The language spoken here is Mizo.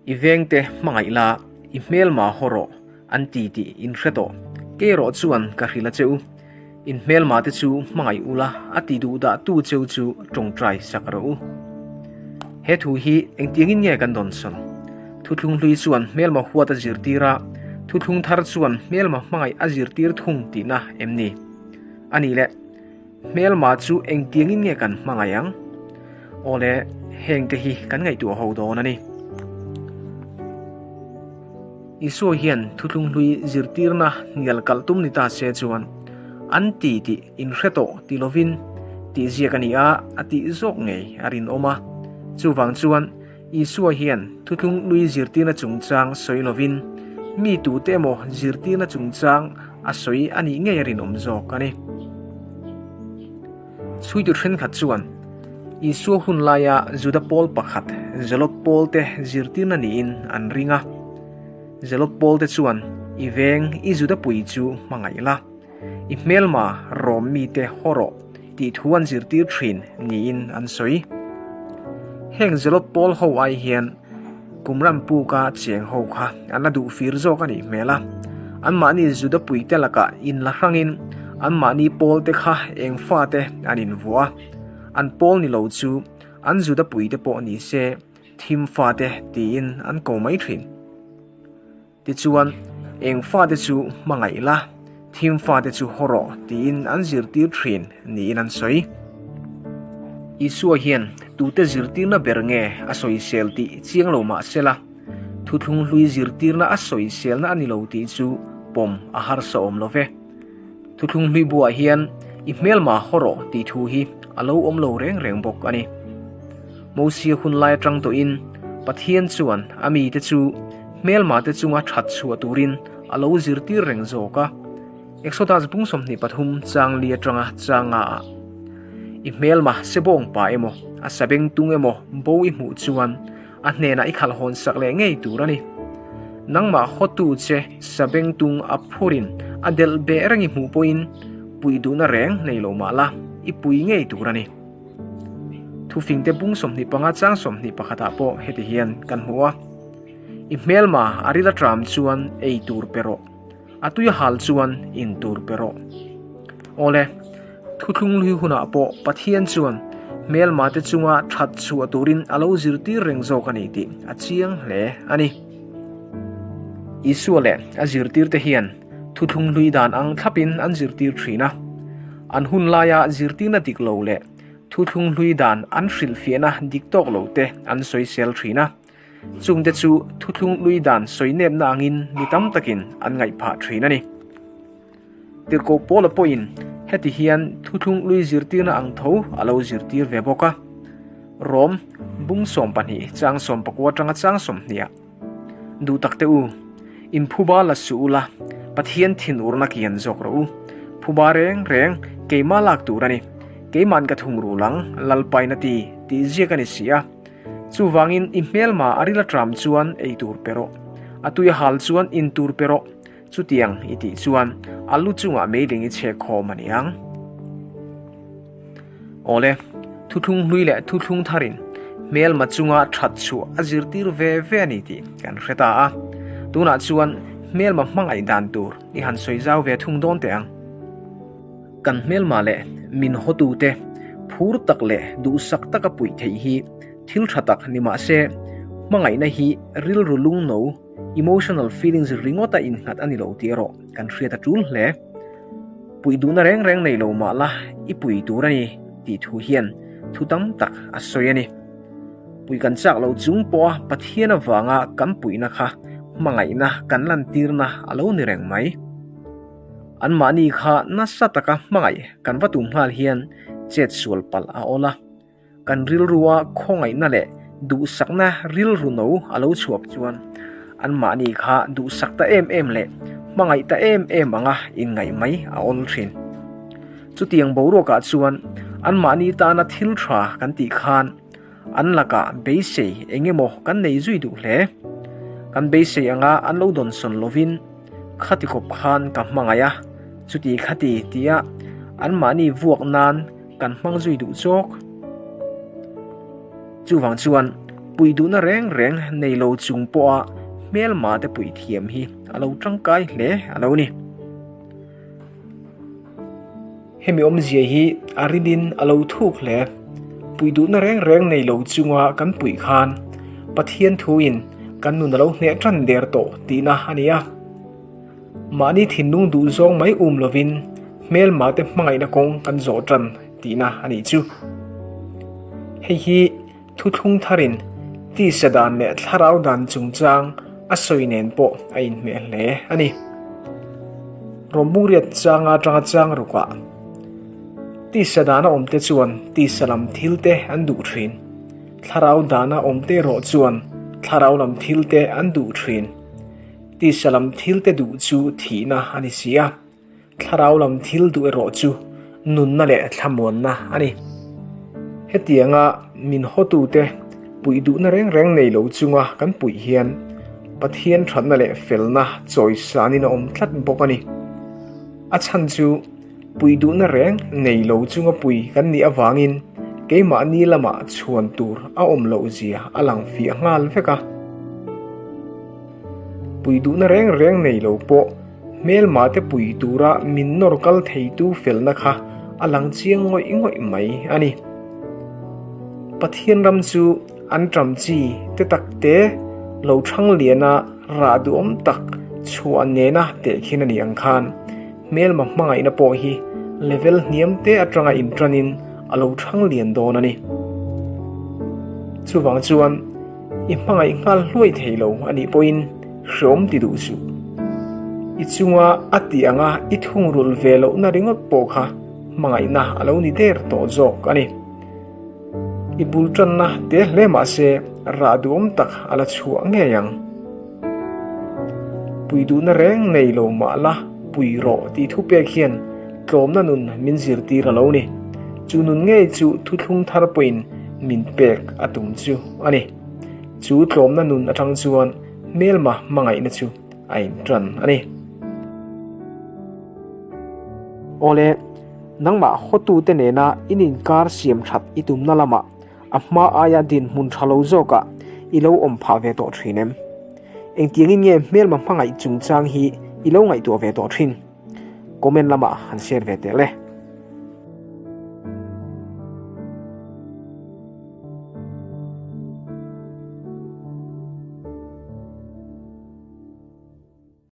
I vengte hmangaih la, i hmelma haw rawh, an ti tih in hre tawh. Kei erawh chuan ka hrilh a che u. In hmelma te chu hmangaih ula, a ti duh dah tu cheu chu tawngtai sak rawh u. He thu hi engtiangin nge kan dawn sawn? Thuthlung hlui chuan hmelma huat a zirtir a, thuthlung thar chuan hmelma hmangaih a zirtir thung tihna em ni? A nih leh, hmelma chu engtiangin nge kan hmangaih ang? Aw le, hengte hi kan ngaihtuah ho dawn a ni. Isua hian thuthlung hlui zirtirna hnial kalh tum ni ta se chuan an ti tih inhre tawh ti lovin tih ziak a ni a, a tih zawk ngei a rinawm a. Chuvang chuan Isua hian thuthlung hlui zirtirna chungchang sawi lovin mi tute emaw zirtirna chungchang a sawi a nih ngei a rinawm zawk a ni. Chhuitu thenkhat chuan Isua hun laia Juda pawl pakhat Zelot pawlte zirtirna niin an ring a. Zelot pawlte chuan i veng i Juda pui chu hmangaih la, i hmelma rawm mite haw rawh tih thu an zirtir thin niin an sawi. Heng Zelot pawl ho ai hian Kumram puka cheng ho kha an la duh fir zawk a nih hmel a, anmahni Juda puite lakah inla hrangin anmahni pawlte kha eng fate an invuah a, an pawl ni lo chu an Juda puite pawh ni se thim fate tiin an ko mai thin. Tichuan, eng fate chu hmangaih la, thim fate chu haw rawh tiin an zirtir thin niin an sawi. Isua hian tute zirtirna ber nge a sawisel tih chiang lo mah sela, thuthlung hlui zirtirna a sawiselna a ni lo tih chu pawm a harsa awm lo ve. Thuthlung hlui buah hian i hmelma haw rawh tih thu hi a lo awm lo reng reng bawk a ni. Mosia hun lai atang tawhin Pathian chuan a mite chu hmelma te chunga that chhuah turin a lo zirtir reng zawk a. Exodus bung 23 chang li atanga changa ah i hmelma sebawng pa emaw a sabeng tung emaw bo i hmuh chuan a hnenah i khalh hawn sak leh ngei tur a ni. Nangmah hawtu che sabeng tung a phurin a delh beh reng i hmuh pawhin puih duhna reng nei lo mah la i pui ngei tur a ni. Thufingte bung 25 chang 21 ah pawh heti hian kan hmu a. I hmelma a ril a tram chuan ei tur pe rawh. A tui a hal chuan in tur pe rawh. Awle, thuthlung hlui hunah pawh Pathian chuan hmelma te chunga that chhuah turin a lo zirtir reng zawk a ni tih a chiang hle a ni. Isua leh a zirtirte hian thuthlung hlui dan ang thlapin an zirtir thin a. An hun laia zirtirna dik lo leh thuthlung hlui dan an hrilhfiahna dik tawk lo te an sawisel thin a. Chungte chu thuthlung hlui dan sawi nepna angin mi tam takin an ngaih phah thin a ni. Tirhkoh Paula pawhin heti hian thuthlung hlui zirtirna ang tho a lo zirtir ve bawk a. Rom bung 12 chang 19 atanga chang 20 ah, Duh tak te u, in phuba la suh ula, Pathian thinurna kian zawk rawh u. Phuba reng reng keimah lak tur a ni. Keima'n ka thumrul ang, Lalpain a ti, tih ziak a ni si a. Chuvangin i hmelma a ril atram chuan ei tur pe rawh. A tui a hal chuan in tur pe rawh. Chutiang i tih chuan a lu chungah meiling i chhek khawm a ni ang. Awle, thuthlung hlui leh thuthlung tharin hmelma chunga that chhuah a zirtir ve ve a ni tih kan hre ta a. Tunah chuan hmelma hmangaih dan tur i han sawi zau ve thung dawn teh ang. Kan hmelma leh min hawtute phur tak leh duhsak taka puih theih hi thil tha tak ni mah se, hmangaihna hi rilru lungno, emotional feelings, ringawta innghat a ni lo tih erawh kan hriat a tul hle. Puih duhna reng reng nei lo mah la i pui tur a ni tih thu hian thu tam tak a sawi a ni. Pui kan chak lo chung pawha Pathian avanga kan puihna kha hmangaihna kan lantirna a lo ni reng mai. Anmahni kha nasa taka hmangaih kan va tum nghal hian chet sual palh a awl a. Kan rilrua khawngaihna leh duhsakna rilru no a lo chhuak chuan anmahni kha duhsak ta em em leh hmangaih ta em em anga inngaih mai a awl thin. Chutiang boruakah chuan anmahni tana thil tha kan tih khan an lakah beisei eng emaw kan nei zui duh hle. Kan beisei anga an lo dawnsawn lovin khati khawp khan ka hmangaih a, chuti khati tia anmahni vuak nan kan hmang zui duh chawk. Chuvang chuan Pui duhna reng reng nei lo chung pawha hmelma te pui thiam hi a lo tangkai hle a lo ni. Hemi awmzia hi a rilin a lo thuk hle. Pui duhna reng reng nei lo chunga kan puih khan Pathian thuin kan nun a lo hneh tan der tawh tihna a ni a. Mahni thinlung duh zawng mai um lovin hmelma te hmangaihna kawng kan zawh tan tihna a nih chu. Hei hi thuthlung tharin tisa dan leh thlarau dan chungchang a sawi nen pawh a inhmeh hle a ni. Rawmbungriat changa atanga chang rukah tisa dana awmte chuan tisa lam thilte an duh thin. Thlarau dana awmte erawh chuan thlarau lam thilte an duh thin. Tisa lam thilte duh chu thihna a ni si a. Thlarau lam thil duh erawh chu nunna leh thlamuanna a ni. Hetianga min hawtute puih duhna reng reng nei lo chunga kan puih hian Pathian thatna leh felna chawisanin a awm tlat bawk a ni. A chhan chu puih duhna reng nei lo chunga pui kan nih avangin keimahni lamah chhuan tur a awm loh zia a lang fiah nghal vek a. Puih duhna reng reng nei lo pawh Hmelma te pui tura min nawr kal theitu felna kha a lang chiang ngawih ngawih mai a ni. Pathian ram chu an ṭam chi te tak te lo ṭhang liana rah duhawm tak chhuah nena tehkhin a ni ang khan hmelma hmangaihna pawh hi level hniam te aṭanga inṭanin a lo ṭhang lian dawn a ni. Chuvang chuan I hmangaih nghal hluai thei lo a nih pawhin hreawm ti duh suh. I chunga a tih anga i thungrulh ve lohna ringawt pawh kha hmangaihna a lo ni der tawh zawk a ni. I bul tanna te hle mah se rah duhawm tak a la chhuah ngei ang. Pui duhna reng nei lo mah la pui rawh tih thupek hian tlawmna nun min zirtir a lo ni. Chu nun ngei chu thuthlung thar pawhin min pek a tum chu a ni. Chu tlawmna nun atang chuan hmelma hmangaihna chu a intan a ni. Awle, nangmah hawtute nena in inkar siam that i tumna lamah a hma aia dinhmun tha lo zawkah i lo awm phah ve tawh thin em? Engtiangin nge hmelma hmangaih chungchang hi i lo ngaihtuah ve tawh thin? Comment lamah han share ve teh le.